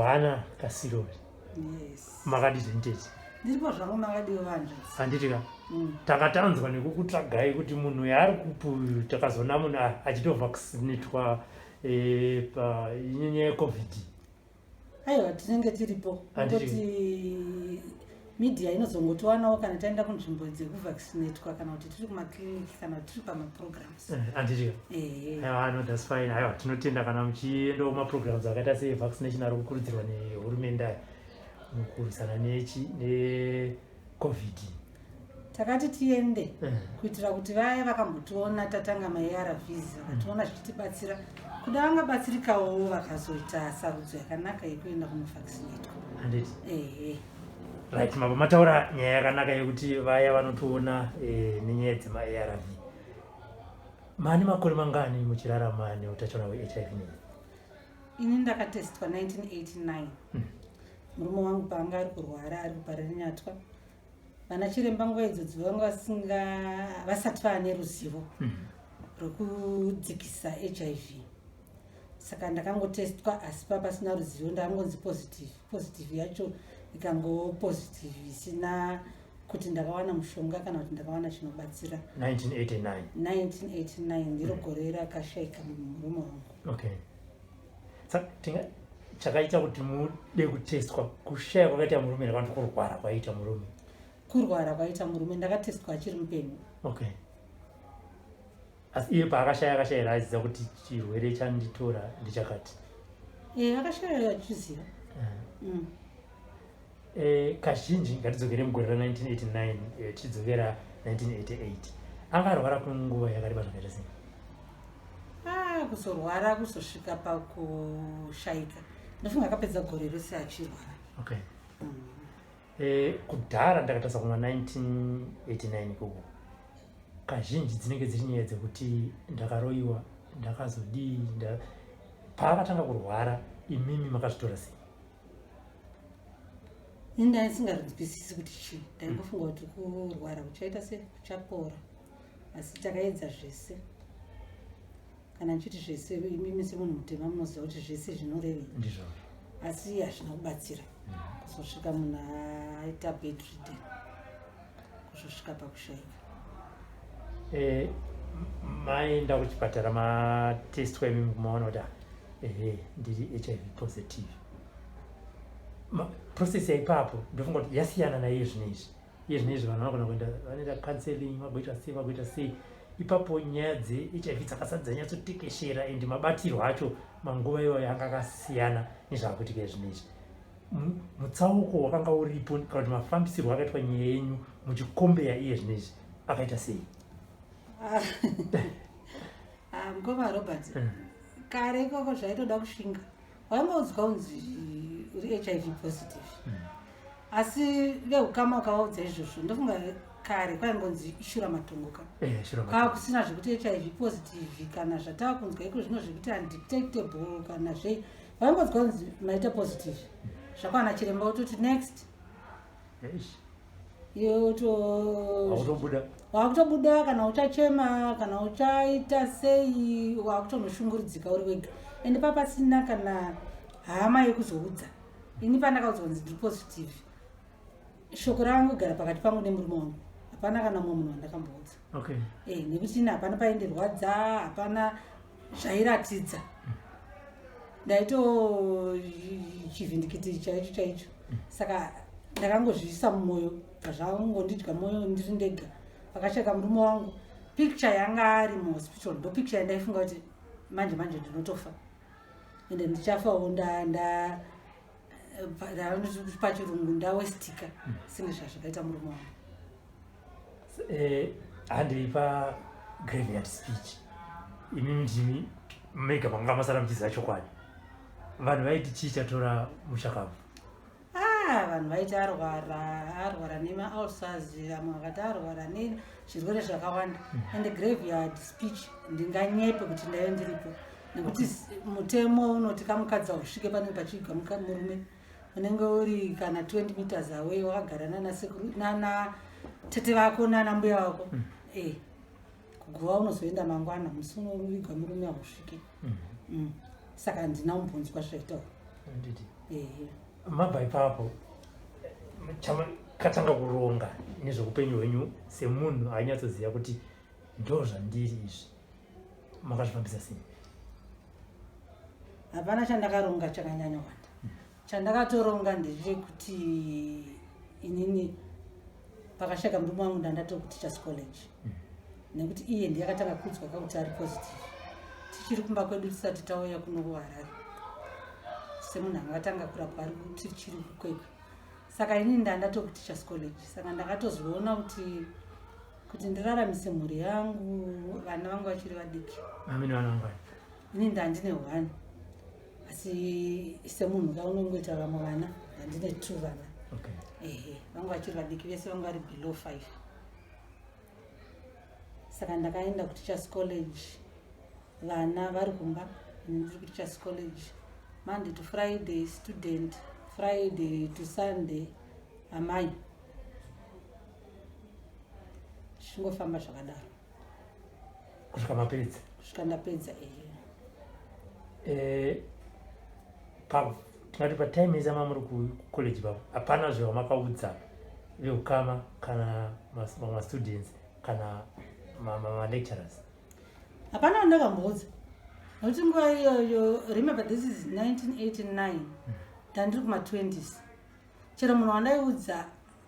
Johanna Kasirori. Yes. Makadii zventete? Ndiripo zvangu makadiwo vanzvadzi. Handiti ka? Takatanzwa nekukutsvagai kuti munhu yaari kupi uyu takazoona munhu achitovaccinatwa eh, pa inyanya yecovid. Aiwa tinenge tiripo. Handiti. Kuti media inozongotiwanawo kana taenda kunzvimbo dzekuvaccinatwa kana kuti tiri kumaclinic kana kuti tiri pamaprograms. Eh, Handiti ka? Ehe. Aiwa no that's fine. Aiwa tinotenda kana muchiendawo kumaprograms akaita sevaccination ari kukurudzirwa nehurumende aya mukurwisana nechi necovid. Takati tiende Eh. kuitira kuti vaya vakambotiona tatanga maARVs vakationa zvichitibatsira kuda vangabatsirikawo vakazoita sarudzo yakanaka yekuenda kunovaccinatwa. Handiti. Ehe. Right, mabva mataura nyaya yakanaka yekuti vaya vanotiona eh, nenyaya dzemaARV. Mane makore mangani muchirarama neutachiona hweHIV nei? Ini ndakatestwa 1989 murume wangu paanga ari kurwara ari kuParirenyatwa vana chiremba nguva idzodzo vanga vasinga vasati vaane ruzivo rwekudzikisa HIV saka ndakangotestwa asi papasina ruzivo ndakangonzi positive positive yacho ikango positive isina kuti ndakawana mushonga kana kuti ndakawana chinobatsira. 1989. 1989 ndiro gore rakashaika murume wangu. Okay. Saka tinga chakaita kuti mude kutestwa kushaya kwakaita murume here kana kuti kurwara kwaiita murume? Kurwara kwaita murume ndakatestwa achiri mupenyu. Okay. Asi iye paakashaya akashayira aiziva kuti chirwere chanditora ndechakati. Eh, akashaya achiziva. Eh, kazhinji ngatidzokere mugore ra1989 eh, tichidzokera 1988 angarwara kwenguva yakareba zvakaita sei? Ah, kuzorwara kuzosvika pakushaika ndofunga akapedza gore rese achirwara. Okay. Eh, kudhara ndakatarisa kuma 1989 ikoko kazhinji dzinenge dziri nyaya dzekuti ndakaroyiwa ndakazodii nda... paakatanga kurwara imimi makazvitora sei? Ini ndaisingarinzwisisi kuti chii ndaingofunga kuti kurwara kuchaita se kuchapora asi takaedza zvese kana ndichiti zvese imimi semunhu mutema munoziva kuti zvese zvinorevei Ndizvo. asi hazvina kubatsira kuzosvika munhu aita bedridden kuzosvika pakushaika. Eh, maenda kuchipatara matestwa imimi kumaona kuti ah, ehe ndiri HIV positive. Process yaipapo ndofunga kuti yasiyana naiye zvinezvi. Iye zvinezvi vanhu vanogona kuenda vanoita counseling vagoita sei vagoita sei. Ipapo nyaya dzeHIV dzakasati dzanyatsotekeshera and mabatirwo acho manguva iwayo anga akasiyana nezvaakuitika izvinezvi. Mutsauko wakanga uripo kana kuti mafambisirwo akaitwa nyaya yenyu muchikombeya iye zvinezvi akaita sei? Ah, mukoma Robert, kare ikoko zvaitoda kushinga waingoudzwa unzi uri HIV positive asi veukama ukavaudza izvozvo ndofunga kare kwaingonzi ishura matongo ka Eh, shura kwava matongo. kusina zvekuti HIV positive kana zvatava kunzwa iko zvino zvekuti undetectable kana zvei waingonzwa unzi maita positive zvakwana chiremba wototi next Eish, iwe woto wakutobuda. Wakutobuda kana uchachema kana uchaita sei wakutonoshungurudzika uri wega ende papasina kana hama yekuzoudza ini pandakaudzwa kunzi ndiri positive shoko rakangogara pakati pangu nemurume wangu hapana kana mumwe munhu wandakamboudza. Eh, nekuti ini hapana paindirwadza hapana zvairatidza ndaito chivhindikiti chaicho chaicho saka ndakangozviisa mumwoyo pazvangondidya mwoyo ndiri ndega pakashaka murume wangu picture yanga ari muhospital ndo picture yandaifunga kuti manje manje ndinotofa ende ndichafawo nda nda pachirungu ndawestika senge zvazvakaita murume wangu. Eh, handei pa graveyard speech imimi ndimi mega manga masara muchiziva chokwadi vanhu vaiti chii chatora mushakabvu? Ah, vanhu vaiti arwara arwara nemaulcers vamwe vakati arwara nezvirwere zvakawanda and graveyard speech ndinganyepe kuti ndaive ndiripo nekuti mutemo unoti kamukadzi hausvike panenge pachigwa murume unenge uri kana 20 meters away wakagara nana sekuru nana tete vako nana mbuya vako eh kuguva unozoenda mangwana musi unovigwa murume hausvike. Saka handina kumbonzwa zvaitaura. Handiti. Ehe. Mabva ipapo katanga kuronga nezveupenyu hwenyu semunhu ainyatsoziva kuti ndo zvandiri izvi, makazvifambisa sei? Hapana chandakaronga chakanyanya wanda. Chandakatoronga ndechekuti inini pakashaka murume wangu ndandatokuTeachers College, nekuti iye ndiye akatanga kuudzwa kakuti ari positive tichiri kumba kwedu, tisati tauya kuno kuHarare. Semunhu angatanga kurapwa ari tichiri kuKwekwe. Saka inini ndandatokuTeachers College, saka ndakatozoona kuti ndiraramise mhuri yangu, vana vangu vachiri vadiki. Amene vana vangani? Ini ndandine one, asi semunhu kaunongoita vamwe vana, ndandine two vana. Ehe, vangu vachiri vadiki vese, vangu vari below 5. Saka ndakaenda kuTeachers College, vana vari kumba, ini ndiri kuTeachers College, Monday to Friday student, Friday to Sunday amai, tichingofamba zvakadaro. Kusvika mapedza? Kusvika ndapedza, ehe. Tingati patime yese mamuri kucollege papo, hapana zvavamakaudza veukama kana mamwe mastudents kana malecturers? Hapana wandakamboudza, nokuti nguva iyoyo, remember this is 1989, ndandiri kuma-20s. Chero munhu wandaiudza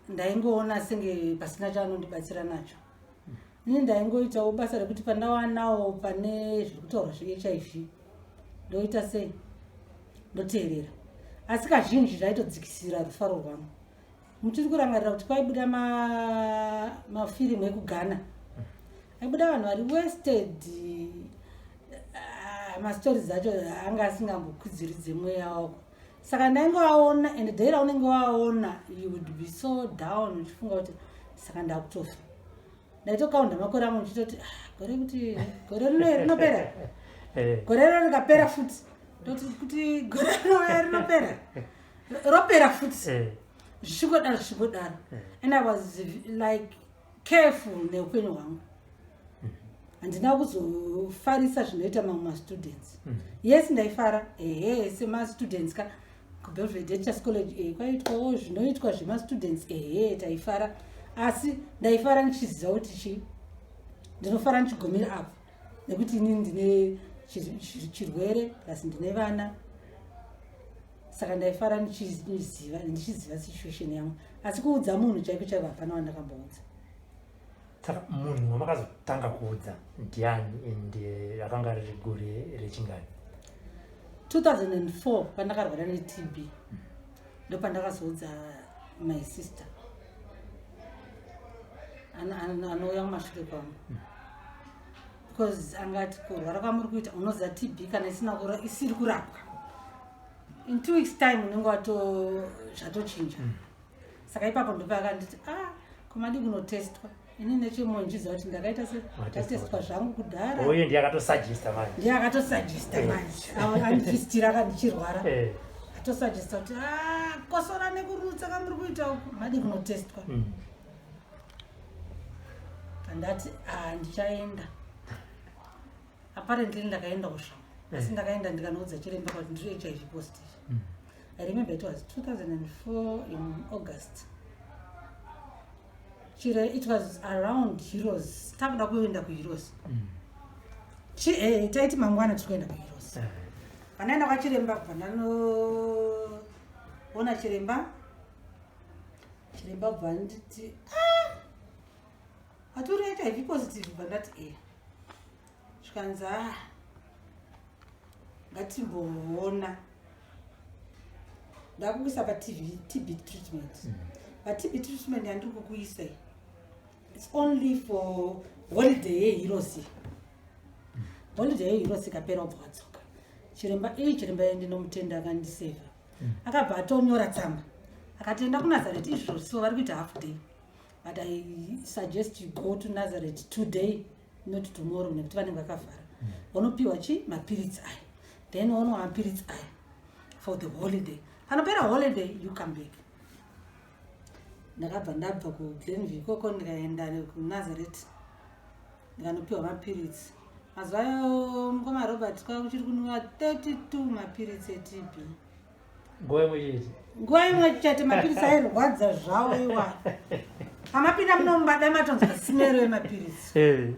ndaingoona senge pasina chaanondibatsira nacho. Ini ndaingoitawo basa rekuti pandawanawo pane zviri kutaurwa zveHIV, ndoita sei, ndoteerera, asi kazhinji zvaitodzikisira rufaro rwangu. Muchiri kurangarira kuti kwaibuda mafirimu ekuGhana, aibuda vanhu vari wasted. Ah, mastori acho anga asingambokwidziridze mweya wako, saka ndaingoaona, and day raunenge waona you would be so down, uchifunga kuti saka ndakutofa. Ndaitokaunda makore angu ndichitoti, "Ah, gore kuti gore rino rinopera." Gore rino rikapera futi, ndoti kuti gore rino rinopera, ropera futi. Zvichingodaro, zvichingodaro. And I was like careful neupenyu hwangu. Handina kuzofarisa zvinoita mamwe mastudents. Yes, ndaifara, ehe, semastudents ka kuBelvedere Teachers College, kwaitwawo zvinoitwa zvemastudents, ehe, taifara, asi ndaifara ndichiziva kuti chi ndinofara ndichigumira apo, nekuti inini ndine chirwere plus ndine vana. Saka ndaifara ndichiziva situation yangu, asi kuudza munhu chaiko chaiko, hapana wandakamboudza. Saka munhu wamakazotanga kuudza ndiani, and akanga riri gore rechingani? 2004 pandakarwara neTB, ndopandakazoudza my sister anouya kumashure kwangu, because angati kurwara kwamuri kuita, unoziva TB kana isina isiri kurapwa, in 2 weeks time unenge wato zvatochinja. Saka ipapo ndopakanditi, "Ah, komadi kunotestwa." Ini nechemwoyo ndichiziva kuti ndakaita se ndatestwa zvangu kudhara. Uye ndiye akatosugesta manje? Ndiye akatosugesta manje. Andifistira akandichirwara. Atosugesta kuti, "Ah, kosora nekurutsa kamuri kuita uku, madi kunotestwa." Andati, "Ah, ndichaenda." Apparently ndakaenda kusvika, asi ndakaenda ndikanoudza chiremba kuti ndiri HIV positive. I remember it was 2004 in August. Chire, it was around Heroes, takuda kuenda kuHeroes. Taiti mangwana tiri kuenda kuHeroes. Pandaenda kwachiremba, kubva ndanoona chiremba, chiremba bva nditi, "Ah, hatori HIV positive?" Bva ndati, "E." Zvikanzi, "Ah, ngatimboona, ndakukuisa paTB TB treatment. PaTB treatment yandiri kukuisa iyi, it's only for holiday yeHeroes. Holiday yeHeroes ikapera, ubva wadzoka." Chiremba ii, chiremba iyi ndinomutenda, akandisevha. Akabva atonyora tsamba akati, "Enda kuNazareth izvozvo, so vari kuita half day, but I suggest you go to Nazareth today, not tomorrow, nekuti vanenge vakavhara. Unopiwa chi mapiritsi aya, then wonwa mapiritsi aya for the holiday. Panopera holiday, you come back." Ndakabva ndabva kuGlenview ikoko, ndikaenda kuNazareth, ndikanopiwa mapiritsi. Mazuva ayo, mukoma Robert, kwava kuchiri kunwiwa 32 mapiritsi eTB. Nguva imwe chete. Nguva imwe chete mapiritsi airwadza zvawo iwa. Amapinda muno mubada matonzwa simero yemapiritsi. Eh.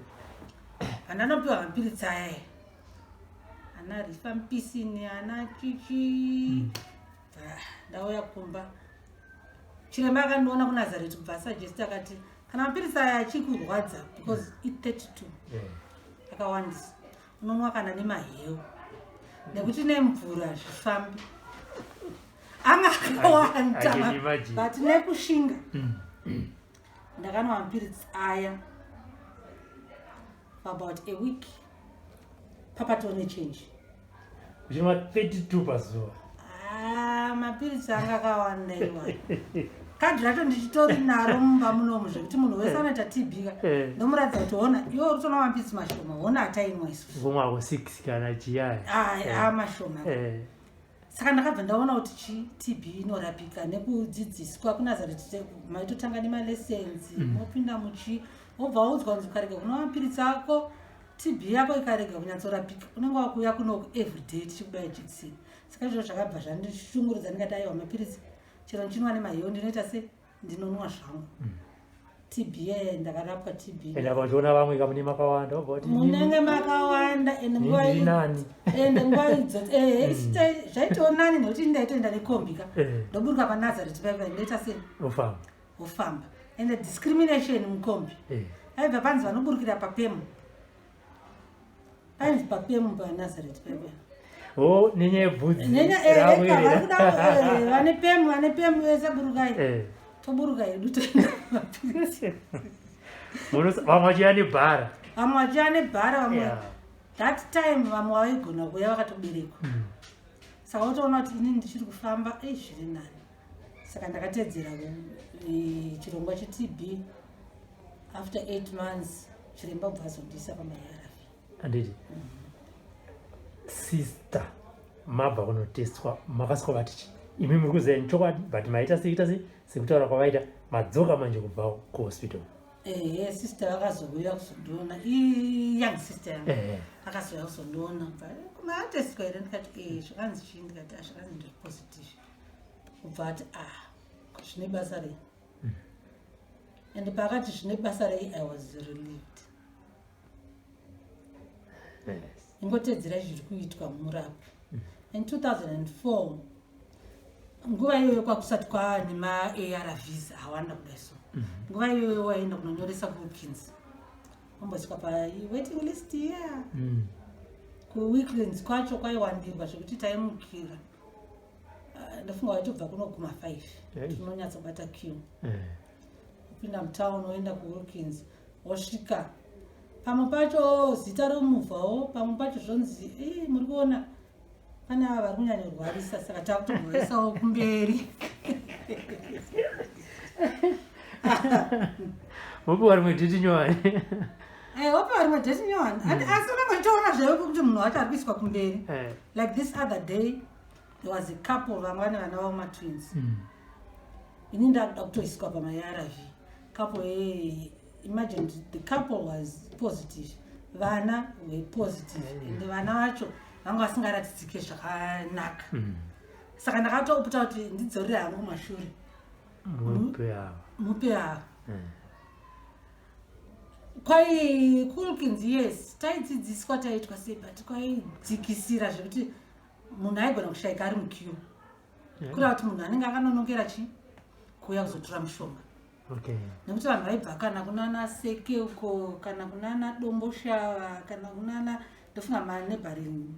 Pandanopiwa mapiritsi aya. Ana rifampisini, ana chichi. Ah, ndauya kumba. Chiremba akandiona kuNazareth kubva asuggest akati kana mapiritsi aya achikurwadza because i 32 akawandisa unonwa kana nemaheu nekuti nemvura zvifambi anga akawanda I can imagine. But nekushinga ndakanwa mapiritsi aya for about a week, papatoo nechange. Uchinwa 32 pazuva? Ah, mapiritsi anga akawanda iwa. Kadhi racho ndichitori naro mumba munomu zvekuti munhu wese anoita TB ka ndomuratidza kuti hona, iwe uri kutonwa mapiritsi mashoma, hona ataimwa isusu. Ngomwako 6 kana chiyaya. Ah, mashoma. Saka ndakabva ndaona kuti chi TB inorapika nekudzidziswa kuNazareti. Maitotanga nemalessons, mopinda muchi wobva waudzwa kunzi ukarega kunwa mapiritsi ako, TB yako ikarega kunyatsorapika, unenge wakuuya kunoku everyday tichikubaya jekiseni. Saka izvozvo zvakabva zvandishungurudza. Ndikati aiwa, mapiritsi chero ndichinwa nemahiyo ndinoita se ndinonwa zvangu. TB yaya, ndakarapwa TB. Ende apa uchiona vamwe kamune makawanda, wobva kuti munenge makawanda ende nguva ndiri nani. Ende nguva idzo ehe, zvaitowo nani nekuti ndaitoenda nekombi ka. Ndoburuka paNazareti paipa, ndoita sei? Ofamba. Wofamba, ende discrimination mukombi. Aibva panzi vanoburukira papemu, painzi papemu paNazareti paipa. O, nenyaya yebvudzi. Nenya rakuerera. Vane pemu, vane pemu vese burukai. Toburuka hedu, toenda mapiritsi. Vamwe vachiuya nebhara. Vamwe vachiuya nebhara, vamwe that time vamwe vaigona kuuya vakatoberekwa. Saka wotoona kuti inini ndichiri kufamba, ei, zviri nani. Saka ndakatedzera chirongwa cheTB. After 8 months chiremba bva azondiisa pamaARV. Handiti sister mabva kunotestwa, makasvika vati chi imi muri kuziva chokwadi, but maita seita se sekutaura kwavaita, madzoka manje kubva kuhospital? Ehe, sister vakazouya kuzondiona, iyoung sister yangu. Akazouya kuzondiona, bva kumaatestwa here? Ndikati e, zvakanzi chii? Ndikati "Ah, zvakanzi ndiri positive." Kubva ati, "Ah, zvine basa rei?" And paakati zvine basa rei, I was relieved. Ingotedzera zviri kuitwa murapi. In 2004, nguva iyoyo kwakusati kwaane maARVs awanda kudai, so nguva iyoyo waenda kunonyoresa kuWilkins, wambosvika pawaiting list iya. KuWilkins kwacho kwaiwandirwa zvekuti taimukira. Ah, ndofunga waitobva kunoguma 5. Tinonyatsobata queue. Kupinda mutown, woenda kuWilkins, wosvika, pamwe pacho zita romuvhawo, pamwe pacho zvonzi, "Ii, muri kuona pane ava vari kunyanyorwarisa, saka takutomboisawo kumberi." Wopiwa rimwe date nyowani. Eh, wopiwa rimwe date nyowani. Asi unenge uchitoona zvaivo kuti munhu wacho ari kuiswa kumberi. Like this other day there was a couple vanga vane vana vavo matwins. Ini ndakuda kutoiswa pamaARV. Couple, imagine the couple was positive, vana were positive, ende vana vacho vanga vasingaratidzike zvakanaka. Saka ndakatoputa kuti ndidzorere hangu mashure. Mupe ava. Mupe ava. Kwai kuWilkins, yes, taidzidziswa, taiitwa sei, but kwaidzikisira zvekuti munhu aigona kushayika ari muqueue. Kureva kuti munhu anenge akanonokera chi kuuya kuzotora mushonga. Nekuti vanhu vaibva kana kunana Seke uko, kana kunana Domboshava, kana kunana, ndofunga maneighboring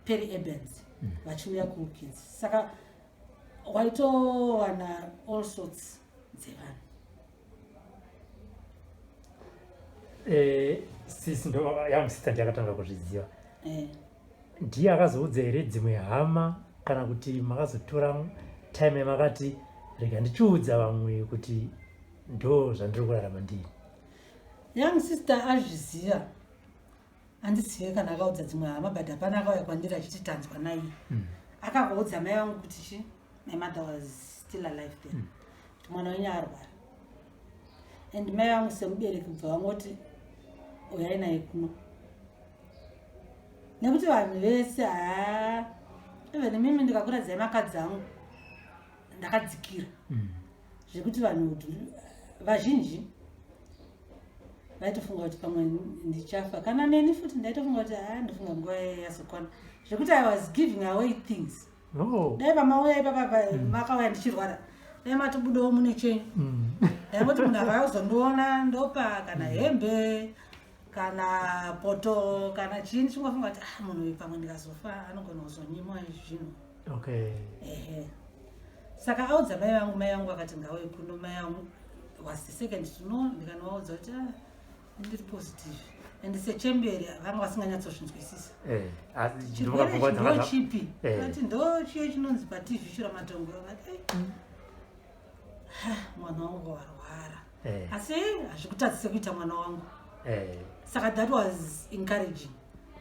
peri urbans, vachiuya kuWilkins. Saka waitowana all sorts dzevanhu. Sisi ndo yangu sister ndiakatanga kuzviziva. Ndiye akazoudza here dzimwe hama, kana kuti makazotora time yamakati rega ndichiudza vamwe kuti ndo zvandiri kurarama ndii? Young sister azviziva. Handizive kana akaudza dzimwe hama, but hapana akauya kwandiri achiti tanzwa naiye. Akangoudza mai vangu kuti chi my mother was still alive then, kuti mwana wenyu arwara. And mai vangu semubereki kubva vangoti uyai naye kuno, nekuti vanhu vese haa. Even mimi ndikakuradzai makadzi angu, ndakadzikira zvekuti vanhu vazhinji vaitofunga kuti pamwe ndichafa. Kana neni futi ndaitofunga kuti, ha, ndofunga nguva yazokwana, zvekuti I was giving away things. Dai pamauya ipapa makauya ndichirwara, dai matobudawo mune chenyu. Ndaingoti munhu akauya kuzondiona, ndopa kana hembe, kana poto, kana chii. Ndichingofunga kuti, ah, munhu uyu pamwe ndikazofa anogona kuzonyimwa zvinhu. Ehe, saka audza mai vangu, mai vangu vakati ngauye kuno. Mai vangu was the second to know. Ndikanovaudza kuti, ah, ndiri positive, and sechemberi vanga vasinganyatsozvinzwisisa. Asi chirwere ndinoka ichi ndo chipi? Ati ndo chiye chinonzi paTV shuramatongo. Vakati, "Eh, ha, mwana wangu warwara, asi hazvikutadzise kuita mwana wangu." Saka that was encouraging,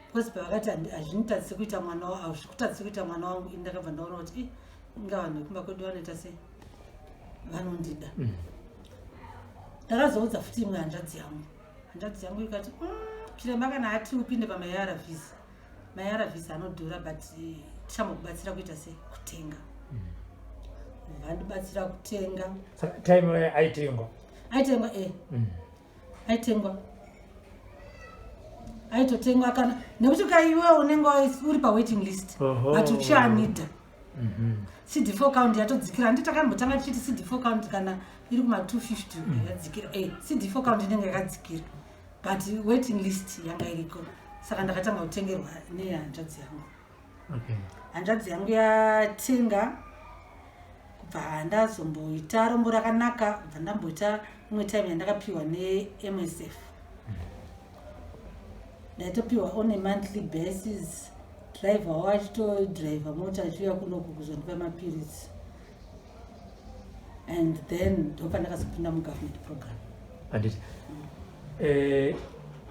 because pavakati hazvinitadzise kuita mwana hazvikutadzise kuita mwana wangu, ini ndakabva ndaona kuti, eh, inga vanhu vekumba kwedu vanoita sei, vanondida. Ndakazoudza futi imwe hanzvadzi yangu. Hanzvadzi yangu ikati, chiremba kana ati upinde pamaARVs, maARVs anodhura, but tichambokubatsira kuita sei, kutenga." Vandibatsira kutenga. Saka time aitengwa? Aitengwa, e. Aitengwa, aitotengwa kana nekuti kaiwe unenge uri pawaiting list, but uchianida. CD4 count yatodzikira. Handi takambotanga tichiti CD4 count kana iri kuma250 yadzikira? CD4 count inenge yakadzikira, but waiting list yanga iriko. Saka ndakatanga kutengerwa nehanzvadzi yangu. Hanzvadzi yangu yatenga, kubva ndazomboita rombo rakanaka, kubva ndamboita imwe time yandakapiwa neMSF. Ndaitopiwa on a monthly basis. Driver wachitodriver mota achiuya kunoku kuzondipa mapiritsi, and then ndopandakazopinda mugovernment program. Handiti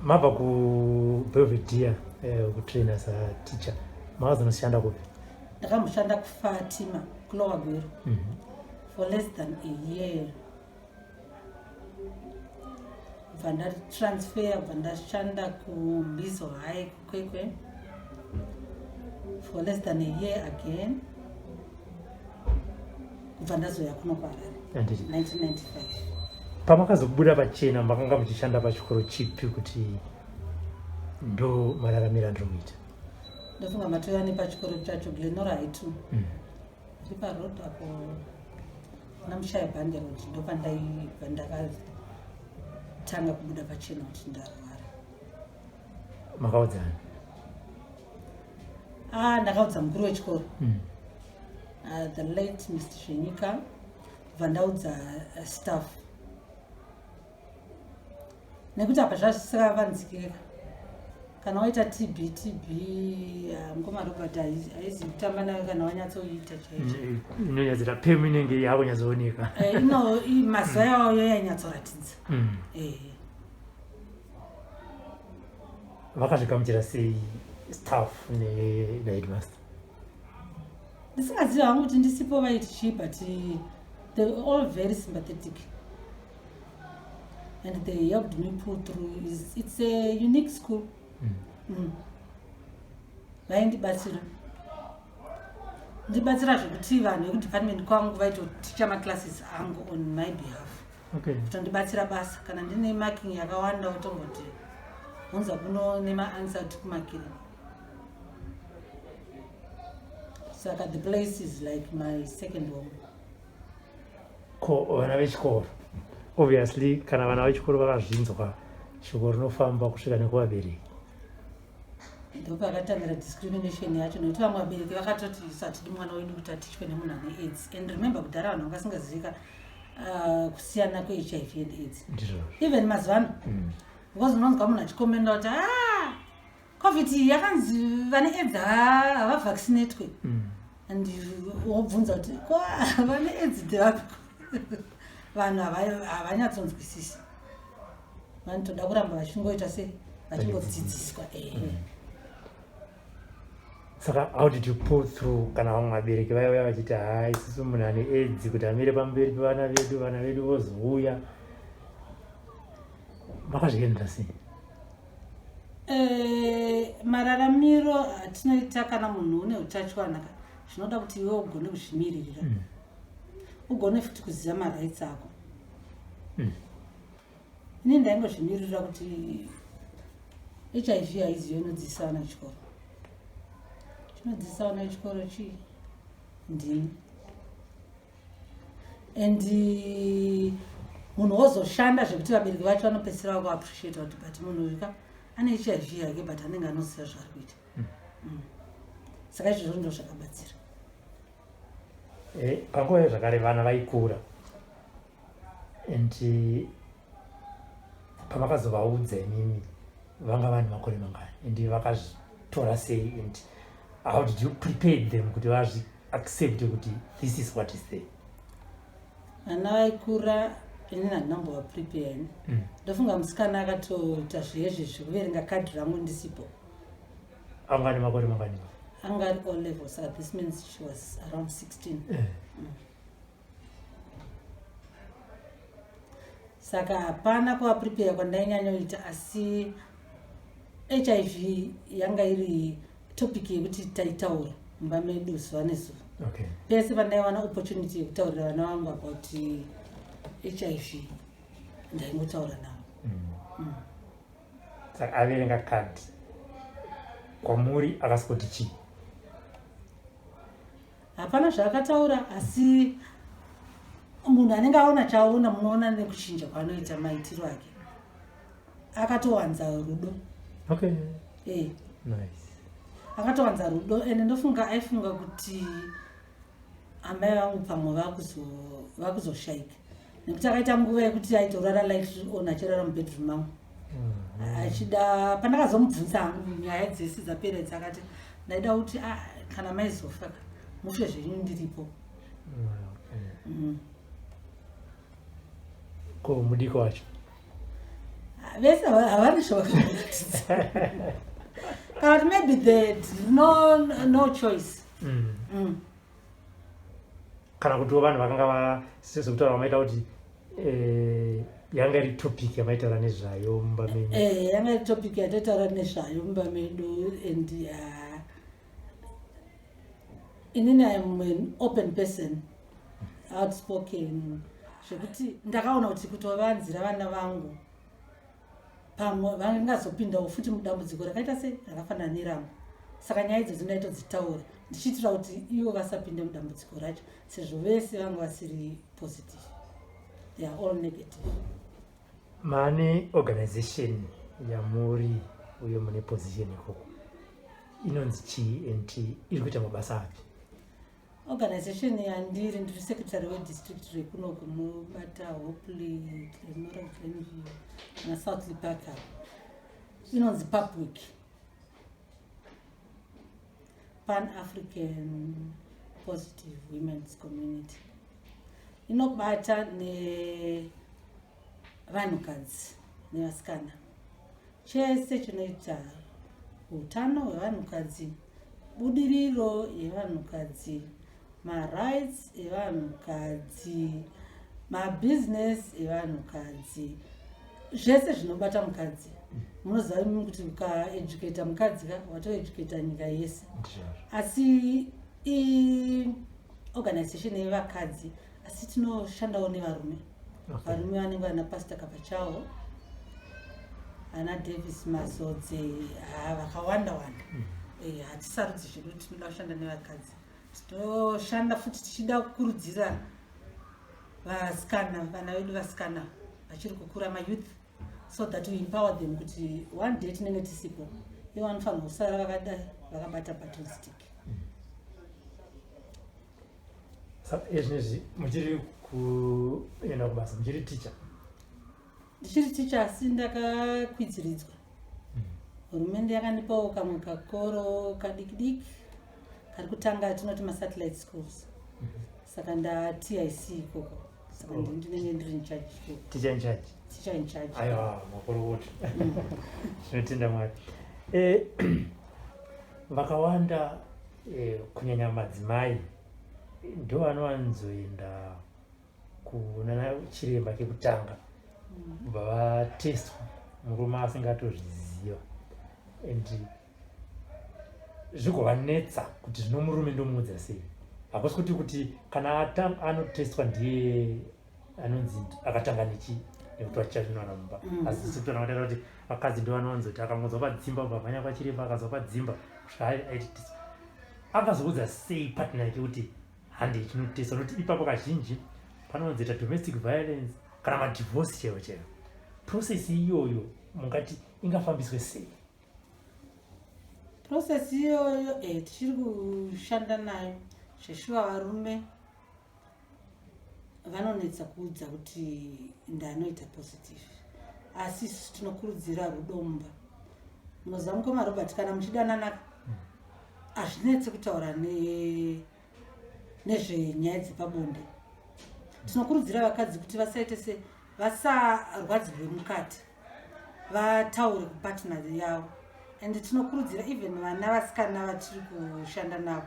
mabva kuBelvedere kutraina sateacher, makazonoshanda kupi? Ndakamboshanda kuFatima, kuLower Gweru, for less than a year. Bva ndatransfer, bva ndashanda kuMbizo High, kuKwekwe, for less than a year again, kubva ndazoya kuno kuHarare 1995. Pamakazobuda pachena, makanga muchishanda pachikoro chipi kuti ndo mararamiro andiri kuita? Ndofunga matouya nepachikoro chacho, Glenora High 2, iri paroad apo naMushaya Bande Road. Ndopandaibva ndakatanga kubuda pachena kuti ndarwara. Makaudzani? Ah, ndakaudza mukuru wechikoro, the late Mr Shenyika. Bva ndaudza staff, nekuti apa zvazvisikavanzikeka. Kana waita TB, TB, mukoma Robert, haizi kutamba nayo kana wanyatsoiita chaicho. Inonyatsoita pemu, inenge yakunyatsooneka. Ino mazuva yayo yainyatsoratidza. Vakazvigamuchira sei staff neheadmaster? Ndisingazivi hangu kuti ndisipo vaiti chii, but they were all very sympathetic and they helped me pull through. It's a unique school. Vaindibatsira, ndibatsira zvekuti vanhu vekudepartment kwangu vaitoticha maclasses angu on my behalf, kutondibatsira basa. Kana ndine marking yakawanda, otomboti, "Unza kuno nemaanswer tikumakire." Saka the place is like my second home. Ko vana vechikoro? Obviously kana vana vechikoro vakazvinzwa, shoko rinofamba kusvika nekuvabereki. Ndopakatangira discrimination yacho, nekuti vamwe vabereki vakatoti, "Satidi mwana wedu kuti atichwe nemunhu ane AIDS." And remember, kudhara vanhu vanga vasingazivika kusiyana kweHIV and AIDS. Even mazuva ano, because unonzwa munhu achikomenda kuti, "Ah, COVID iyi yakanzi vane AIDS havavaccinatwe." And wobvunza kuti, "Ko vane AIDS ndevapi?" Vanhu havanyatsonzwisisi, vanotoda kuramba vachingoita sei, vachingodzidziswa, ehe. Saka how did you pull through kana vamwe vabereki vaiuya vachiti, "Ha, isusu munhu ane AIDS kuti amire pamberi pevana vedu, vana vedu vozouya"? Makazviendera sei? Mararamiro atinoita kana munhu une utachiwana ka. Zvinoda kuti iwe ugone kuzvimiririra. Ugone futi kuziva marights ako. Ini ndaingozvimiririra kuti HIV haiziyo inodzidzisa vana chikoro. Chinodzidzisa vana chikoro chii? Ndini. And munhu wozoshanda zvekuti vabereki vacho vanopedzisira vakuappreciate kuti but munhu uyu ka ane HIV yake, but anenge anoziva zvaari kuita. Saka izvozvo ndo zvakabatsira. Panguva iyo zvakare vana vaikura, and pamakazovaudza imimi vanga vane makore mangani, and vakazvitora sei, and how did you prepare them kuti vazviaccept kuti this is what is there? Vana vaikura, inini handinambovaprepare ini. Ndofunga musikana akatoita zvezvi zvekuverenga kadhi rangu ndisipo. Anga ane makore mangani? Anga ari O level, saka this means she was around 16. Saka hapana kuvaprepare kwandainyanya, asi HIV yanga iri topic yekuti taitaura mumba medu zuva nezuva. Pese pandaiwana opportunity yekutaurira vana vangu about HIV, ndaingotaura navo. Saka averenga kadhi kwamuri akasikuti chii? Hapana zvaakataura, asi munhu anenge aona chaona, munoona nekuchinja kwaanoita maitiro ake. Akatowanza rudo. Eh. Akatowanza rudo, ende ndofunga aifunga kuti amai vangu pamwe vakuzoshayika, nekuti akaita nguva yekuti aitorara light on, achirara mubedroom mangu achida. Pandakazomubvunza hangu nyaya dzese dzapera idzi, akati ndaida kuti, "Ah, kana maizofa ka, mufe zvenyu ndiripo." Ko mudiko wacho? Vese havana zvavakaratidza, kana kuti maybe they had no choice. Kana kutiwo vanhu vakanga sezvekutaura vamaita kuti yanga iri topic yamaitaura nezvayo mumba menyu. Eh, yanga iri topic yataitaura nezvayo mumba medu, and inini I'm an open person, outspoken, zvekuti ndakaona kuti kutovanzira vana vangu pamwe vangazopindawo futi mudambudziko rakaita sei, rakafanana nerangu. Saka nyaya idzodzo ndaitodzitaura ndichiitira kuti ivo vasapinde mudambudziko racho, sezvo vese vanga vasiri positive, they are all negative. Mane organization yamuri uye mune position ikoko, inonzi chii and iri kuita mabasa api? Organization yandiri, ndiri secretary wedistrict rekuno kunobata Hopley, Glenora, Glenview naSouthlea Park. Inonzi Public Pan African Positive Women's Community. Inobata nevanhukadzi nevasikana, chese chinoita utano hwevanhukadzi, budiriro yevanhukadzi, marights evanhukadzi, mabhizinesi evanhukadzi, zvese zvinobata mukadzi. Munoziva imi kuti ukaeducata mukadzi ka, watoeducata nyika yese. Asi iorganization yevakadzi, asi tinoshandawo nevarume. Varume vanenge vana Pastor Kapachawo, ana Davis Mazodze, ha, vakawanda wanda. Hatisarudzi zvedu, tinoda kushanda nevakadzi. Tinoshanda futi tichida kukurudzira vasikana, vana vedu vasikana vachiri kukura, mayouth, so that we empower them kuti one day tinenge tisipo, ivo vanofanirwa kusara vakadai vakabata baton stick. Saka izvinezvi muchiri kuenda kubasa, muchiri ticha? Ndichiri ticha, asi ndakakwidziridzwa. Hurumende yakandipawo kamwe kakoro kadiki diki kari kutanga, tinoti masatellite schools. Saka ndaTIC ikoko, saka ndinenge ndiri in charge ikoko. Teacher in charge. Teacher in charge. Aiwa, makorokota, tinotenda Mwari. Vakawanda, kunyanya madzimai, ndo vanowanzoenda kunana chiremba kekutanga kubva vatestwa murume asingatozviziva, and Zvigovanetsa kuti zvino murume ndomuudza sei. Hakusi kuti kuti kana anotestwa ndiye anonzi akatanga nechi nekuti vachichavinowana mumba. Asi isu toona kuti vakadzi ndo vanowanzoti akangonzwa padzimba ubva mhanya kwachiremba, akanzwa padzimba kusvika aiti akazoudza sei partner yake kuti handei tinotestwa, nokuti ipapo kazhinji panowanzoita domestic violence kana madivorce chaivo chaivo. Process iyoyo mungati ingafambiswe sei? Process iyoyo tichiri kushanda nayo. Zveshuwa varume vanonetsa kuudza kuti ndanoita positive, asi isusu tinokurudzira rudo mumba. Munoziva mukoma Robert, kana muchidanana hazvinetsi kutaura nezvenyaya dzepabonde. Tinokurudzira vakadzi kuti vasaite se vasarwadzirwe mukati, vataure kupartner yavo. And tinokurudzira even vana vasikana vatiri kushanda navo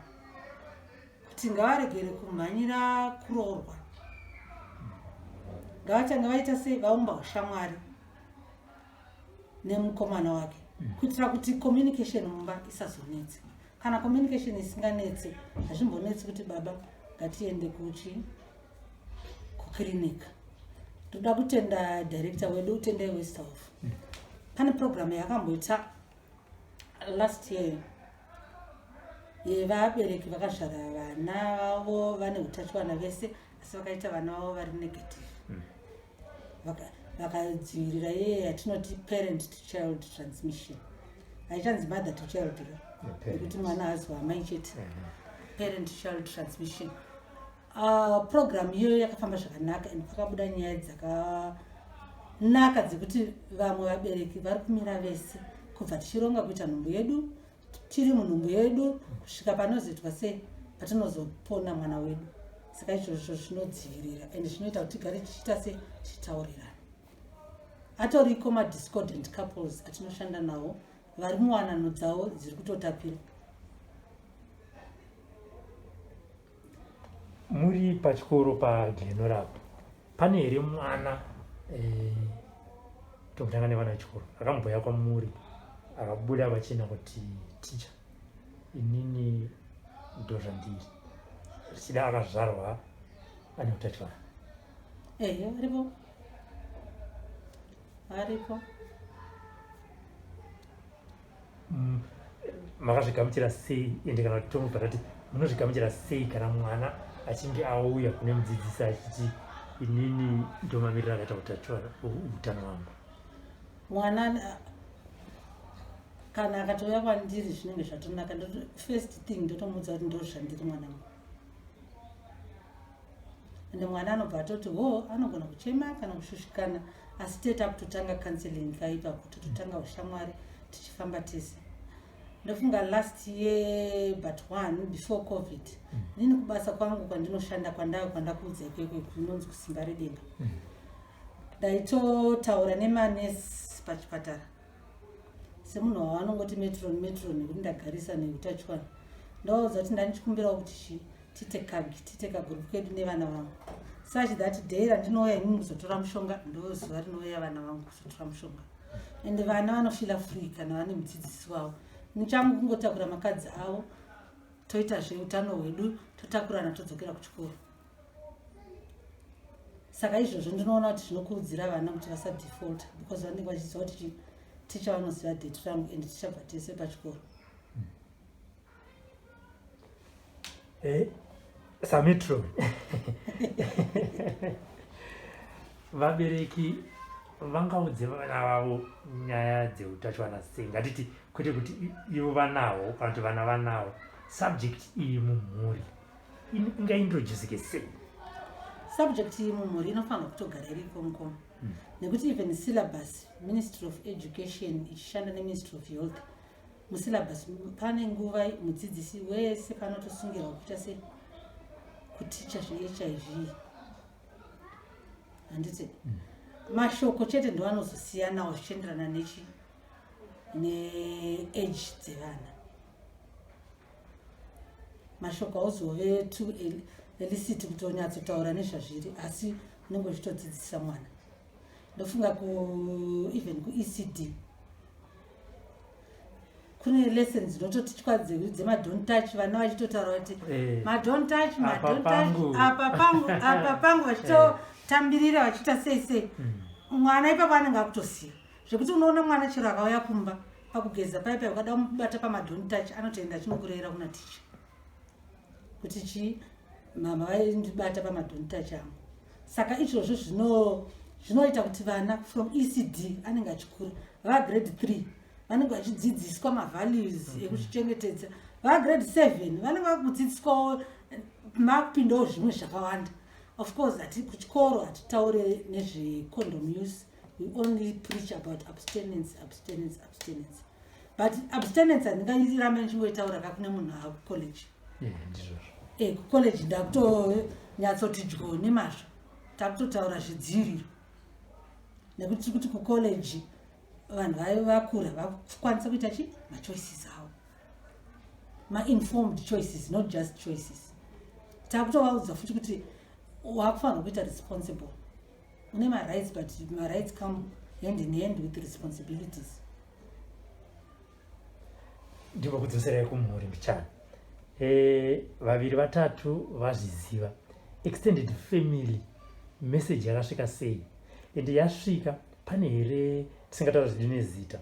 kuti ngavaregere kumhanyira kuroorwa, ngavatange vaita sei, vaumba ushamwari nemukomana wake, kuitira kuti communication mumba isazonetse. Kana communication isinganetse, hazvimbonetsi kuti baba ngatiende kuchi kukirinika. Ndoda kutenda director wedu, Tendai Westhoff. Pane program yakamboita last year yevabereki vakazvara vana vavo vane utachiwana vese, asi vakaita vana vavo vari negative. Vakadzivirira iye yatinoti parent to child transmission. Haichanzi mother to child ka, nekuti mwana hazi wamai chete. Parent to child transmission. Program iyoyo yakafamba zvakanaka and pakabuda nyaya dzakanaka dzekuti vamwe vabereki vari kumira vese kubva tichironga kuita nhumbu yedu, tiri munhumbu yedu, kusvika panozoitwa sei, patinozopona mwana wedu. Saka izvozvo zvinodzivirira and zvinoita kuti tigare tichiita se tichitaurirana. Atoriko madiscordant couples atinoshanda nawo vari muwanano dzavo dziri kutotapira. Muri pachikoro paGlenora apo, pane here mwana, tokutanga nevana vechikoro, akambouya kwamuri akabuda pachena kuti, "Ticha, inini ndo zvandiri," zvichida akazvarwa ane utachiwana? Ehe, aripo, aripo. Makazvigamuchira sei? Ende kana kuti tomubva tati munozvigamuchira sei kana mwana achinge auya kune mudzidzisi achiti, "Inini ndomamiriro akaita utachiwana, utano hwangu"? Mwana kana akatouya kwandiri, zvinenge zvatonaka. First thing ndotomuudza kuti ndo zvandiri, mwanangu. Ende mwana anobva atoti ho, anogona kuchema kana kushushikana, asi tete akutotanga counseling kaipapo, tototanga ushamwari tichifamba tese. Ndofunga last year but one, before COVID, nini kubasa kwangu kwandinoshanda, kwandave kwandakuudza ikoko kunonzi kuSimba Redenga, ndaitotaura nemanesi pachipatara semunhu wavanongoti matron, matron, nekuti ndagarisa neutachiwana. Ndovaudza kuti ndandichikumbirawo kuti chi tiite kagi, tiite kagroup kedu nevana vangu, such that day randinouya inini kuzotora mushonga, ndo zuva rinouya vana vangu kuzotora mushonga. And vana vanofeela free kana vane mudzidzisi wavo. Nichangu kungotakura makadzi avo, toita zveutano hwedu, totakurana, todzokera kuchikoro. Saka izvozvo ndinoona kuti zvinokurudzira vana kuti vasadefault, because vanenge vachiziva kuti ticha vanoziva date rangu and tichabva tese pachikoro. Samatron, vabereki vangaudze vana vavo nyaya dzeutachiwana sei? Ngatiti kwete kuti ivo vanawo kana kuti vana vanawo, subject iyi mumhuri ingaintroducike sei? Subject iyi mumhuri inofanirwa kutogara iriko, mukoma, nekuti even syllabus, Ministry of Education ichishanda neMinistry of Health, musyllabus pane nguva mudzidzisi wese panotosungirwa kuita se kuticha zveHIV, handiti? Mashoko chete ndo anozosiyanawo zvichienderana nechi neage dzevana. Mashoko auzove too explicit kuti unyatsotaura nezvazviri, asi unenge uchitodzidzisa mwana. Ndofunga ku even kuECD. Kune lessons dzinototichwa dzemadont touch, vana vachitotaura kuti madont touch, madont touch, apa pangu, apa pangu, vachitotambirira, vachiita sei sei. Mwana ipapo anenge akutosiya zvekuti unoona mwana chero akauya kumba pakugeza paipai, ukada kumubata pamadont touch, anotoenda achinokurevera kuna ticha kuti chii, mama vaindibata pamadont touch angu. Saka izvozvo zvinoita kuti vana from ECD anenge achikura, vagrade 3 vanenge vachidzidziswa mavalues ekuzvichengetedza, vagrade 7 vanenge vakudzidziswawo, makupindawo zvimwe zvakawanda. Of course hati kuchikoro hatitaure nezvecondom use. We only preach about abstinence, abstinence, abstinence. But abstinence handingairamba ndichingoitaura ka kune munhu akucollege. Ndizvozvo. Kucollege ndakutonyatsooti dyo nemazvo, takutotaura zvidziviriro, nekuti tiri kuti kucollege vanhu vaive vakura, vakukwanisa kuita chi machoices avo, mainformed choices, not just choices. Takutovaudza futi kuti wakufanirwa kuita responsible, une marights, but marights come hand in hand with responsibilities. Ndimbo kumhuri mbichana. Vaviri vatatu vazviziva, extended family message yakasvika sei? Ende yasvika, pane here, tisingataura zvidi nezita,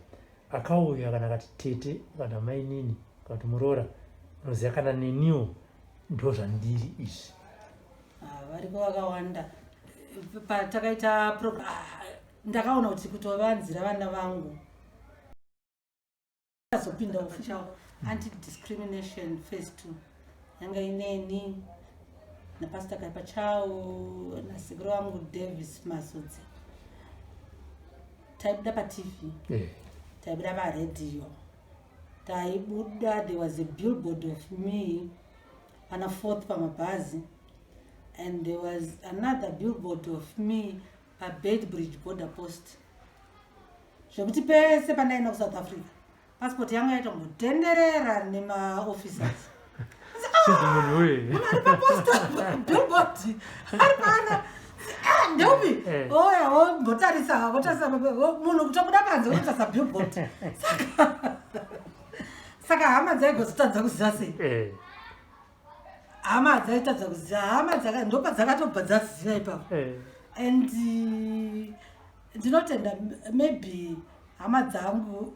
akauya kana akati tete kana mainini kana kuti muroora, unoziva kana neniwo ndo zvandiri izvi? Ah, variko vakawanda. Patakaita ndakaona kuti kutovanzira vana vangu azopinda official anti-discrimination phase two yanga ineni napastor Kaipa Chau nasekuru vangu Davis Mazudzi. Taibuda paTV, taibuda paredhiyo, taibuda. There was a billboard of me pana Fourth pamabhazi, and there was another billboard of me paBeitbridge border post, zvekuti pese pandaenda kuSouth Africa passport yangu yaitombotenderera nemaofficers. Sinzi munhu uyu. Munhu ari paposta billboard ari pana ndeupi? Oya, wombotarisa, votarisa munhu kutobuda panze wotarisa billboard. Saka hama dzaigozotadza kuziva sei? Hama dzaitadza kuziva, hama ndopadzakatobva dzaziva ipapo. And ndinotenda maybe hama dzangu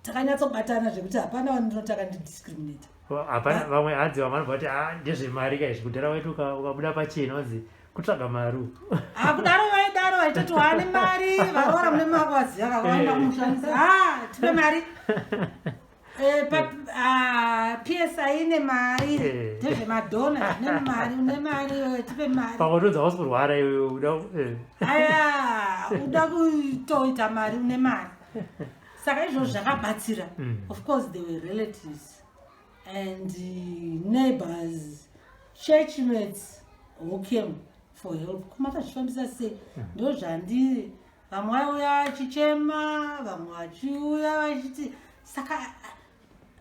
takanyatsobatana zvekuti hapana vandinoti akandidiscriminate. Hapana vamwe hadzi vamwe vanobva kuti, "Ah, ndezvemari kaizvi." Kudhara waiti ukabuda pachena wanzi kutsvaga mari uku. Ah, kudaro vaidaro, vaitoti wane mari, varoora mune makwazi akawanda kumushandisa, ah, tipe mari. PSI ine mari. Ndezvemadhona, zvine mari, une mari, tipe mari. Pamwe tonzi hausi kurwara iwe, uda. Aya, uda kutoita mari, une mari. Saka izvozvo zvakabatsira. Of course there were relatives and neighbors, churchmates who came for help. Kumakazvifambisa sei? Ndo zvandiri. Vamwe vaiuya vachichema, vamwe vachiuya vachiti. Saka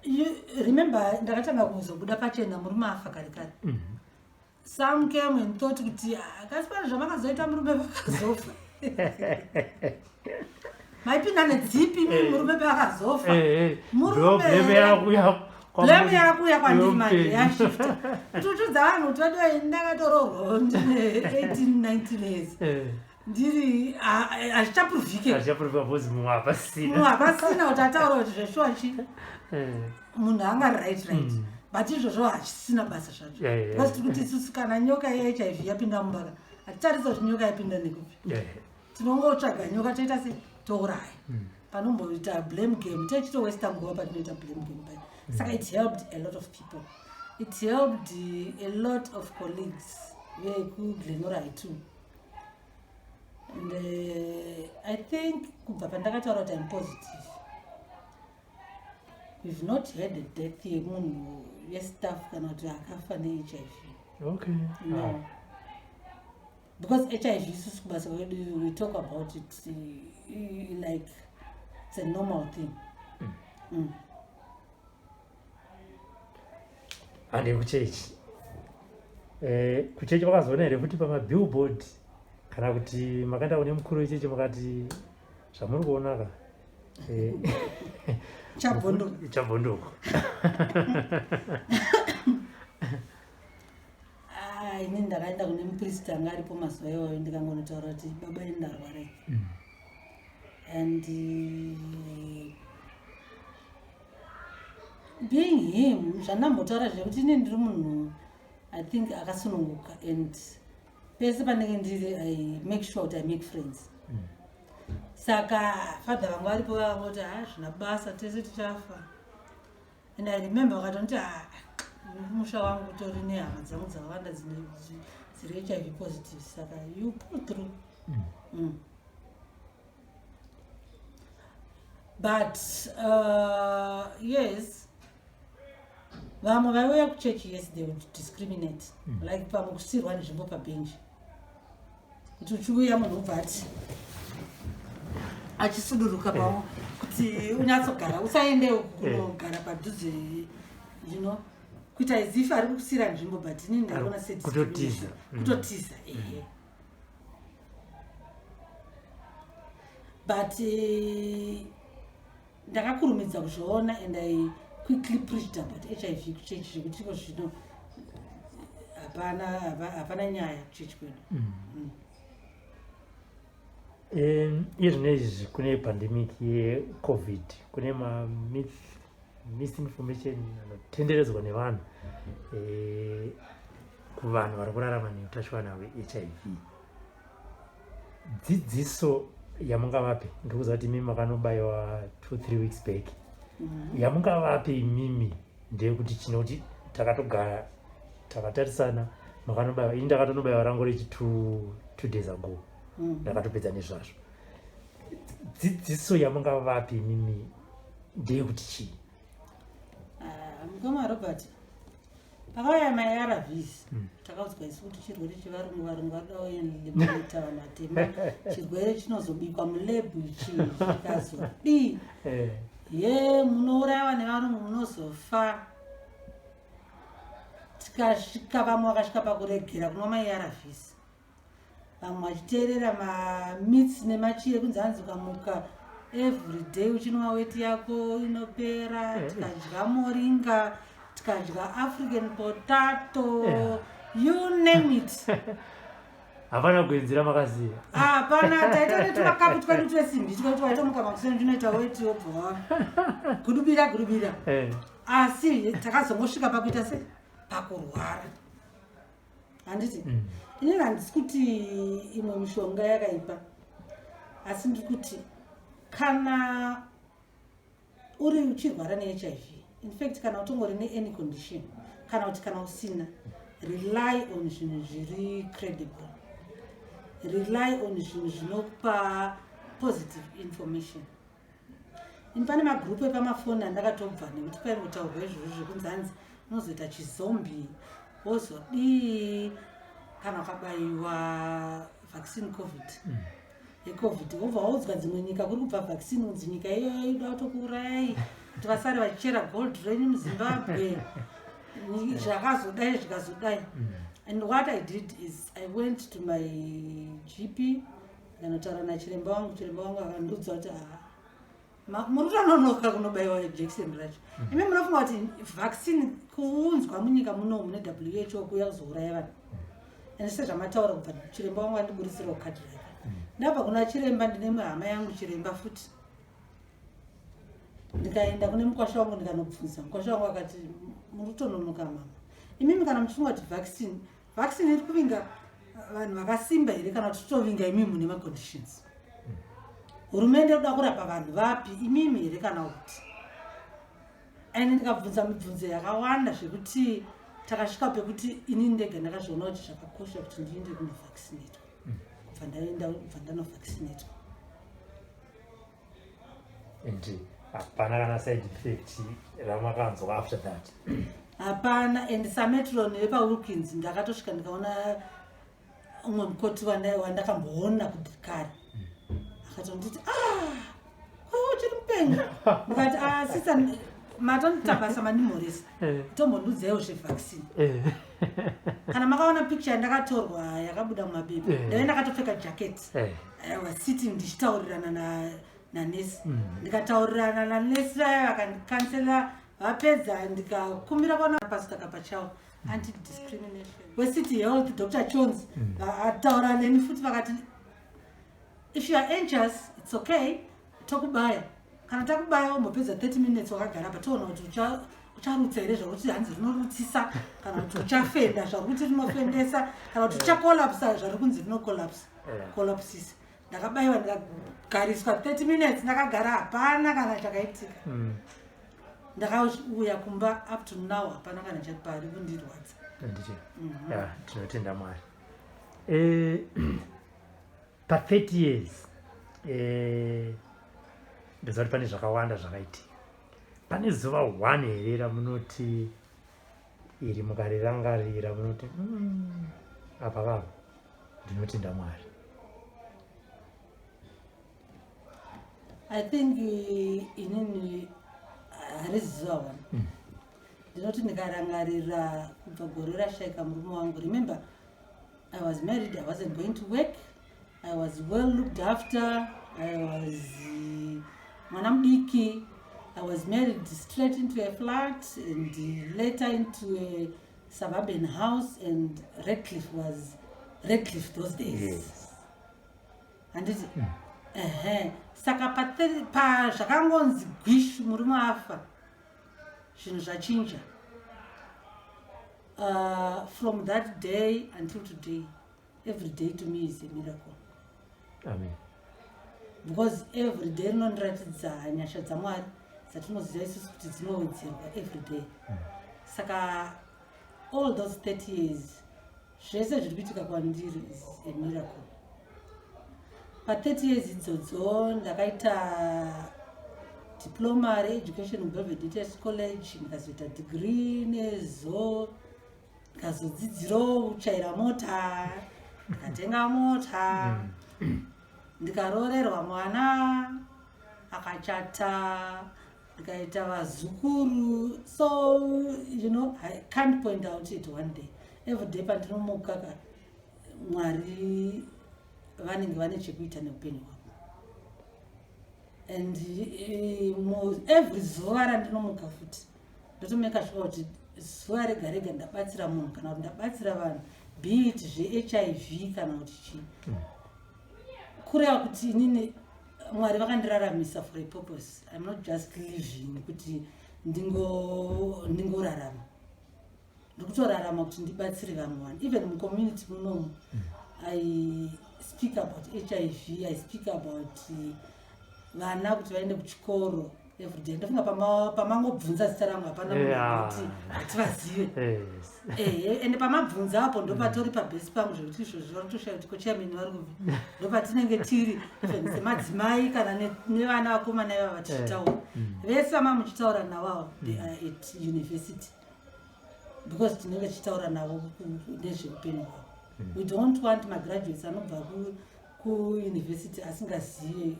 you remember ndakatanga kuzobuda pachena murume afa kare kare. Some came and thought kuti, "Ah, kasi pane zvamakazoita murume vakazofa? Maipinda nedzipi murume paakazofa?" Murume Ndo blame yakuya. Blame yakuya kwandiri manje, yashifta tutudza vanhu kuti vadoi ndakatoroorwa ndine 18 19 years, ndiri hazvichaprovhike. Hazvichaprovhika because mumwe hapasina. Mumwe hapasina kuti ataura kuti zveshuwa chi munhu anga right. But izvozvo hachisina basa zvacho, because tiri kuti isusu kana nyoka yeHIV yapinda mubaka, hatitarisa kuti nyoka yapinda nekupi. Tinongotsvaga nyoka, toita se touraya. Panomboita blame game techitowesta nguva patinoita blame game pai. Saka it helped a lot of people. It helped a lot of colleagues vekuGlen Norah too. And I think kubva pandakataura kuti I'm positive, we've not had a death yemunhu yestaff kana kuti akafa neHIV. No. Because HIV isusu kubasa kwedu we talk about it like it's a normal thing. Hande kuchechi. Kuchechi vakazoona here kuti pamabillboard, kana kuti makaenda kune mukuru wechechi mukati zvamuri kuona ka? Chabvondoka. Chabvondoka. Ah, ini ndakaenda kune mupristi anga aripo mazuva iwayo, ndikangonotaura kuti, "Baba, ini ndarwara." And being him, zvandambotaura zvekuti ini ndiri munhu, I think, akasununguka, and pese panenge ndiri I make sure kuti I make friends. Saka father vangu varipo, vakangoti, "Ha, zvina basa, tese tichafa." And I remember vakatonditi, "Ha, musha wangu utori nehama dzangu dzakawanda dziri HIV positive, saka you pull through." But yes, vamwe vaiuya kuchechi, yes, they would discriminate. Like pamwe kusiyirwa nzvimbo pabhenji, kuti uchiuya munhu ubva ati achisuduruka pavo kuti unyatsogara, usaende kunogara padhuze, kuita as if ari kukusiyira nzvimbo, but inini ndaona Kutotiza. Kutotiza, ehe. But ndakakurumidza kuzviona and I quickly preached about HIV kuchechi, zvekuti iko zvino hapana hapana nyaya kuchechi kwedu. Iye zvinezvi kune pandemic yeCOVID, kune misinformation anotenderedzwa nevanhu kuvanhu vari kurarama neutachiwana hweHIV. Dzidziso yamungavape, ndiri kuziva kuti imimi makanobayiwa 2-3 weeks back, yamungavape imimi ndeyekuti chinoti takatogara takatarisana, makanobayiwa, ini ndakatonobayiwa rangu rechi 2 days ago. Ndakatopedza nezvazvo. Dzidziso yamungavape imimi ndeyekuti chii? Ah, mukoma Robert, pakauya maARVs, takaudzwa isu kuti chirwere chevarungu, varungu varoda kueliminata vanhu vatema, chirwere chinozobikwa mulab ichi, chikazodii. Ye, munourayiwa nevarungu, munozofa. Tikasvika, vamwe vakasvika pakuregera kunwa maARVs, vamwe vachiteerera mamyths nemachii ekunzi hanzi ukamuka every day uchinwa weti yako inopera. Tikadya moringa, tikadya African potato, you name it. Hapana kuenzera makaziva. Hapana. Taita netumakapu twedu twesimbi twekuti waitomuka makuseni, tunoita weti, wobva gudubira gudubira. Asi takazongosvika pakuita se pakurwara, handiti? Inini handisi kuti imwe mishonga yakaipa, asi ndiri kuti kana uri uchirwara neHIV, in fact kana utongori neany condition, kana kuti kana usina, rely on zvinhu zviri credible, rely on zvinhu zvinokupa positive information. Ini pane magrupu epamafoni andakatobva nekuti paingotaurwa izvozvo zvekunzi hanzi unozoita chizombie, wozodii kana ukabayiwa vaccine COVID yeCOVID, wobva waudzwa dzimwe nyika kuri kubva vaccine, kunzi nyika iyoyo ida kutokuurayai kuti vasare vachichera gold renyu muZimbabwe. Zvakazodai, zvikazodai. And what I did is I went to my GP, ndikanotaura nachiremba wangu. Chiremba wangu akandiudza kuti, "Ah, muri kutononoka kunobayiwa jekiseni racho. Imi munofunga kuti vaccine kuunzwa munyika muno mune WHO kuuya kuzouraya vanhu?" And sezvamataura, kubva chiremba wangu andiburitsirawo kadhi rake, ndabva kuna chiremba, ndine imwe hama yangu chiremba futi, ndikaenda kune mukwasha wangu, ndikanobvunza mukwasha wangu, akati, "Muri kutononoka mama. Imimi kana muchifunga kuti vaccine iri kuvinga vanhu vakasimba here, kana kuti totovinga imimi mune maconditions? Hurumende inoda kurapa vanhu vapi, imimi here kana kuti?" And ndikabvunza mibvunzo yakawanda zvekuti takasvika pekuti inini ndega ndakazviona kuti zvakakosha kuti ndiende kunovaccinatwa. Kubva ndaenda, kubva ndanovaccinatwa. And hapana kana side effect ramakanzwa after that? Hapana. And samatron vepaWilkins, ndakatosvika ndikaona umwe mukoti wandakamboona kuti kare, akatonditi, "Ah, uchiri mupenyu?" Ndikati, "Ah, sisa, matonditabasa, mandimhoresa. Tombondiudzaiwo zvevaccine." Kana makaona picture yandakatorwa yakabuda mumabepa, ndaive ndakatopfeka jacket. I was sitting ndichitaurirana. Nanesi ndikataurirana nanesi vaya, vakandicounsela. Vapedza, ndikakumbira kuona Pastor Kapachawo, anti discrimination weCity Health, Dr Jones. Vataura neni futi, vakati, "If you are anxious, it's okay, tokubaya. Kana takubaya, umbopedza 30 minutes wakagara pa, toona kuti ucharutsa here zvakuti hanzi rinorutsisa, kana kuti uchafenda zvakuti rinofendesa, kana kuti uchacollapsa zvari kunzi rinocollapsa." Collapsisa. Ndakabayiwa, ndikagariswa 30 minutes. Ndakagara, hapana kana chakaitika. Ndakauya kumba. Up to now hapana kana chapari kundirwadza. Handiti? Ya, tinotenda Mwari. Pa30 years, ndoziva kuti pane zvakawanda zvakaitika. Pane zuva one here ramunoti iri mukarirangarira munoti, apa vava ndinotenda Mwari"? I think inini harisi zuva one. Ndinoti ndikarangarira kubva gore rashayika murume wangu, remember I was married, I wasn't going to work, I was well looked after, I was mwana mudiki. I was married straight into a flat and later into a suburban house, and Redcliffe was Redcliffe those days. Handiti? Ehe. Saka pazvakangonzi gwishu, murume afa, zvinhu zvachinja. From that day until today, every day to me is a miracle. Amen. Because every day rinondiratidza nyasha dzaMwari dzatinoziva isusu kuti dzinowedzerwa every day. Saka all those 30 years, zvese zviri kuitika kwandiri is a miracle. Pa30 years idzodzo ndakaita diploma reeducation muBelvedere College, ndikazoita degree nezo, ndikazodzidzirawo kuchaira mota, ndikatenga mota, ndikaroorerwa mwana akachata, ndikaita vazukuru. So I can't point out it one day. Every day pandinomuka ka, Mwari vanenge vane chekuita neupenyu hwangu. And every zuva randinomuka futi, ndotomeka sure kuti zuva rega rega ndabatsira munhu kana kuti ndabatsira vanhu, be it zveHIV kana kuti chii. Kureva kuti inini Mwari vakandiraramisa for a purpose. I'm not just living kuti ndingorarama. Ndiri kutorarama kuti ndibatsire vamwe vanhu. Even mucommunity munomu, I speak about HIV, I speak about vana kuti vaende kuchikoro everyday. Ndofunga pamangobvunza zita rangu, hapana munhu anoti hativazive. Ehe, ende pamabvunza apo ndopatori pabhesi pangu, zvekuti izvozvo varikutoshaya kuti kochairman vari kupi. Ndopatinenge tiri even semadzimai kana nevana vakomana ivava tichitaura. Vese vama muchitaura navo avo, they are at university, because tinenge tichitaura navo nezveupenyu hwavo. We don't want magraduates anobva kuuniversity asingazive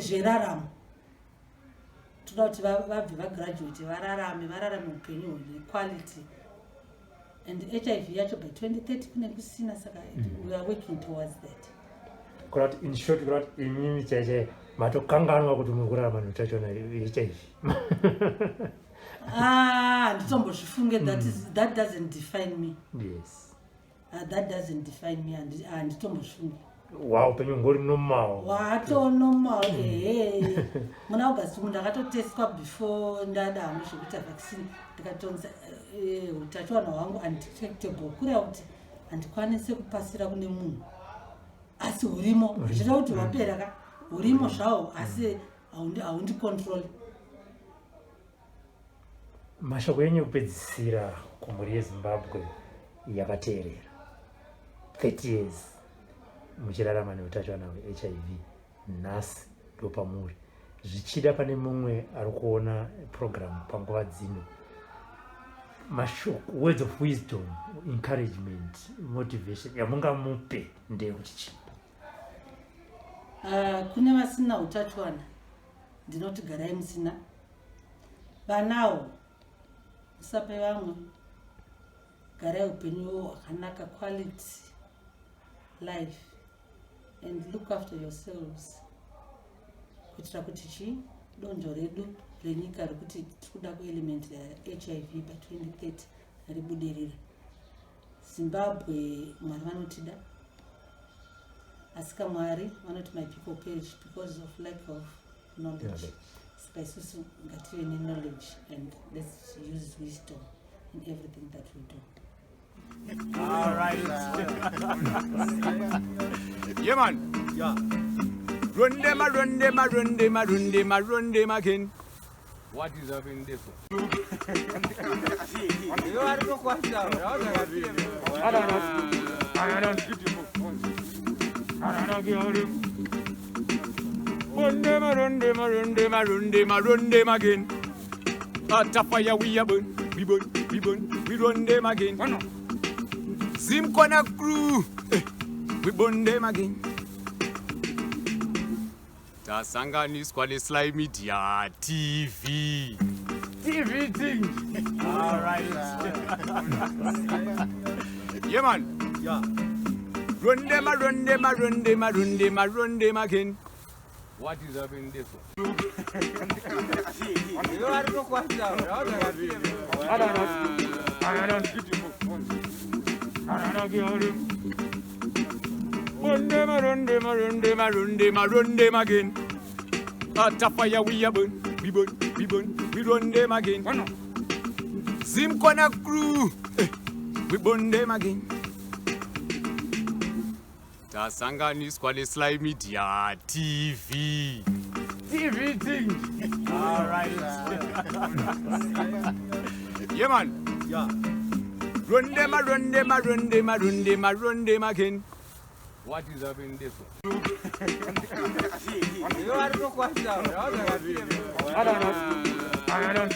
zveraramo. Toda kuti vabve vagraduate, vararame upenyu hune quality. And HIV yacho by 2030 kune kusina, saka we are working towards that. Kureva kuti, in short, kureva kuti imimi chaichai matokanganwa kuti muri kurarama neutachiona HIV? Ah, handitombozvifunge. That doesn't define me. That doesn't define me. Handitombozvifunge. Wa upenyu ngori normal. Watonormal, ehe. Muna August umu ndakatotestwa before ndada hangu zvekuita vaccine, ndikatonzi utachiwana hwangu undetectable, kureva kuti handikwanisi kupasira kune munhu, asi hurimo. Zvichida kuti hwapera ka, hurimo zvawo, asi haundicontrol. Mashoko enyu ekupedzisira kumhuri yeZimbabwe yakateerera, 30 years muchirarama neutachiwana hweHIV, nhasi ndopamuri. Zvichida pane mumwe ari kuona program panguva dzino. Mashoko, words of wisdom, encouragement, motivation yamungamupe ndeyekuti chii? Kune vasina utachiwana ndinoti garai musina. Vanawo, musape vamwe. Garai upenyu hwakanaka, quality life. And look after yourselves kuitira kuti chii donzvo redu renyika rekuti tiri kuda kueliminate HIV by 2030 ribudirire. Zimbabwe, Mwari vanotida, asi kaMwari vanoti, "My people perish because of lack of knowledge." Knowledge. Saka isusu ngative neknowledge and let's use wisdom in everything that we do. All right. Yeah, man. Yeah. Run them, a run them, a run them, a run them, a run them again. What is up in this one? You are no question. I don't know. I don't Run them, a run them, a run them, a run them, a run them again. At a fire we a burn, we burn, we burn, we run them again. Zimcona crew, we burn them again. Tasanganiswa neSly Media TV. TV thing. All right. Yeah, man. Yeah. Run them, a run them, a run them, a run them, a run them again. What is up in this one? You are no question. I don't know. I don't Run them, a run them, a run them, a run them, a run them again. At a fire we a burn, we burn, we burn, we run them again. Zimcona crew, we burn them again. Tasanganiswa neSly Media TV. TV thing. All right. Yeah, man. Yeah. Run them, a run them, a run them, a run them, a run them again. What is up in this one? You are no question. I don't know. I don't